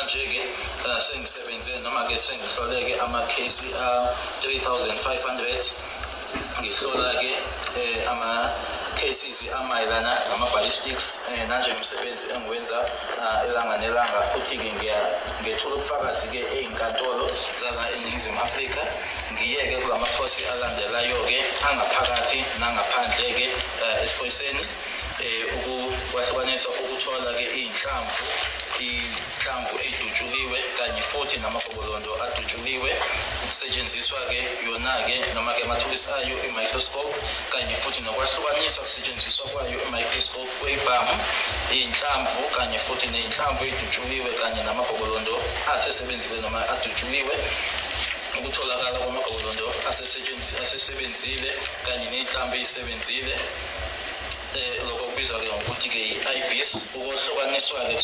Njengamanje-ke sengisebenze noma-ke sengihlole-ke amakhesi a-3500, ngihlola-ke ama-cases amayelana nama-ballistics nanjengomsebenzi engiwenza ilanga nelanga. Futhi-ke ngethula ubufakazi-ke ey'nkantolo zala eNingizimu Afrika, ngiyeke kula makhosi alandelayo-ke angaphakathi nangaphandle-ke esiphoyiseni, ukwahlukaniswa ukuthola-ke iy'nhlamvu, inhlamvu ey'dutshuliwe kanye futhi namagobolondo adutshuliwe, ukusetshenziswa-ke yona-ke noma-ke amathulusi ayo i-microscope, kanye futhi nokwahlukaniswa kusetshenziswa kwayo i-microscope kwey'bhamu, iy'nhlamvu kanye futhi ney'nhlamvu ey'dutshuliwe kanye namagobolondo asesebenzile noma adutshuliwe, ukutholakala kwamagobolondo asesebenzile kanye ney'nhlamvu ey'sebenzile, lokho kubizwa-ke ngokuthi-ke i-IBIS, ukuhlukaniswa-ke.